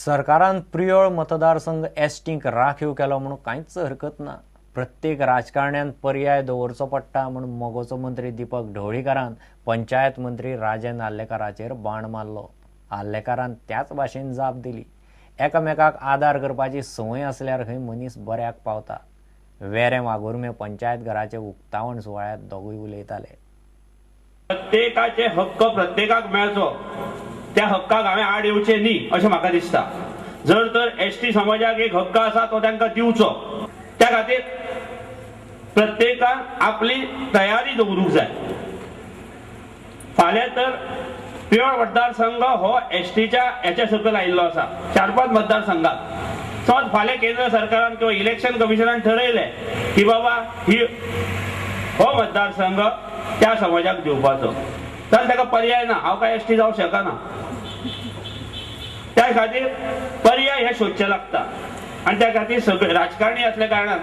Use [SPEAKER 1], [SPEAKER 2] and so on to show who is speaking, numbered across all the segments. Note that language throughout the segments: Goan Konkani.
[SPEAKER 1] सरकारान प्रियोळ मतदारसंघ एसटींक राखीव केलो म्हणून कांयच हरकत ना. प्रत्येक राजकारण्यान पर्याय दवरचो पडटा म्हूण मगोचो मंत्री दीपक ढवळीकारान पंचायत मंत्री राजन आर्लेकाराचेर बाण मारलो. आर्लेकारान त्याच भाशेन जाप दिली. एकामेकाक आदार करपाची संवय आसल्यार खंय मनीस बऱ्याक पावता. वेरें वाघुर्मे पंचायत घराचे उक्तावण सुवाळ्यात दोगूय उलयताले.
[SPEAKER 2] प्रत्येकाचे हक्क प्रत्येकाक मेळचो, त्या हक्काक हांवें आड येवचें न्ही अशें म्हाका दिसता. जर तर एसटी समाजाक एक हक्क आसा तो तांकां दिवचो, त्या खातीर प्रत्येकान आपली तयारी दवरूंक जाय. फाल्यां तर प्रियोळ मतदारसंघ हो एसटीच्या हेच्या सकयल आयिल्लो आसा, 4-5 मतदारसंघात. समज फाल्यां केंद्र सरकारान किंवा इलेक्शन कमिशनान ठरयलें की बाबा ही हो मतदारसंघ त्या समाजाक दिवपाचो, तर ताका पर्याय ना. हांव काय एसटी जावंक शकना, त्या खातीर पर्याय हे सोदचे लागता. आनी त्या खातीर सगळे राजकारणी असल्या कारणान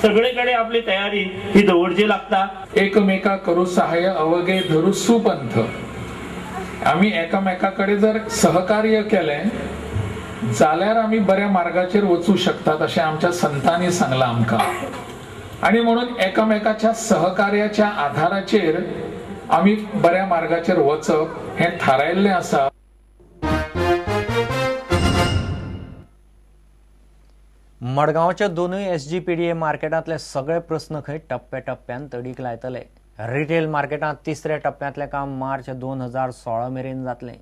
[SPEAKER 2] सगळे कडेन आपली तयारी ही दवरची लागता.
[SPEAKER 3] एकमेका करू सहाय्य अवघे धरू सुपंथ. आमी एकामेका कडेन जर सहकार्य केलें जाल्यार आमी बऱ्या मार्गाचेर वचूं शकतात अशें आमच्या संतांनी सांगलां आमकां. आनी म्हणून एकामेकाच्या सहकार्याच्या आधाराचेर आमी बऱ्या मार्गाचेर वचप हें थारायल्लें आसा.
[SPEAKER 1] मडगांवच्या दोनूय एसजीपीडीए मार्केटांतले सगळे प्रस्न खंय टप्प्या टप्प्यान तडीक लायतले. रिटेल मार्केटांत तिसऱ्या टप्प्यांतलें काम मार्च 2016 मेरेन जातलें.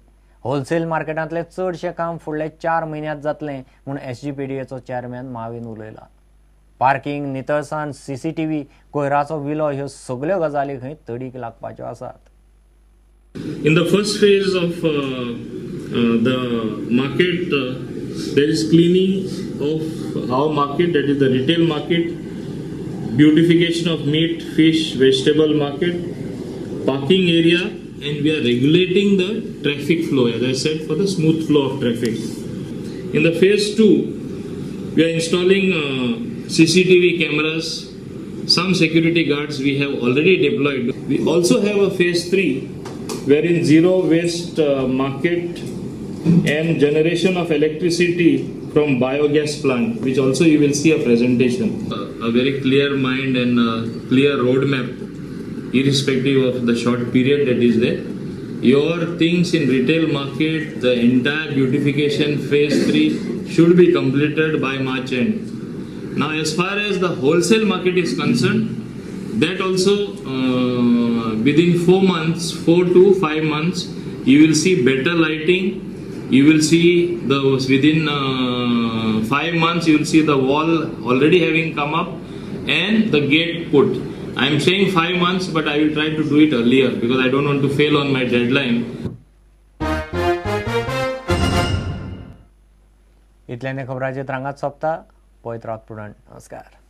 [SPEAKER 1] होलसेल मार्केटांतलें चडशें काम फुडल्या 4 म्हयन्यांत जातलें म्हूण एसजीपीडीएचो चेअरमॅन माविन उलयला. पार्किंग, नितळसाण, सीसीटीव्ही, कोयराचो विलो ह्यो सगल्यो गजाली खंय तडीक लागपाच्यो आसात.
[SPEAKER 4] In the first phase of the market, there is cleaning of our market, that is the retail market, beautification of meat, fish, vegetable market, parking area, and we are regulating the traffic flow, as I said, for the smooth flow of traffic. In the phase 2, we are installing CCTV cameras, some security guards we have already deployed. We also have a phase 3, wherein zero waste market and generation of electricity from biogas plant, which also you will see a presentation. A very clear mind and a clear roadmap, irrespective of the short period that is there. Your things in retail market, the entire beautification phase 3 should be completed by March end. Now, as far as the wholesale market is concerned, that also within 4 months, 4 to 5 months, you will see better lighting. You will see the within 5 months you will see the wall already having come up and the gate put. I am saying 5 months, but I will try to do it earlier because I don't want to fail on my deadline.
[SPEAKER 1] इतल्याने खबरांचे रांगात सोंपता. पळयत रावत प्रुडंट. नमस्कार.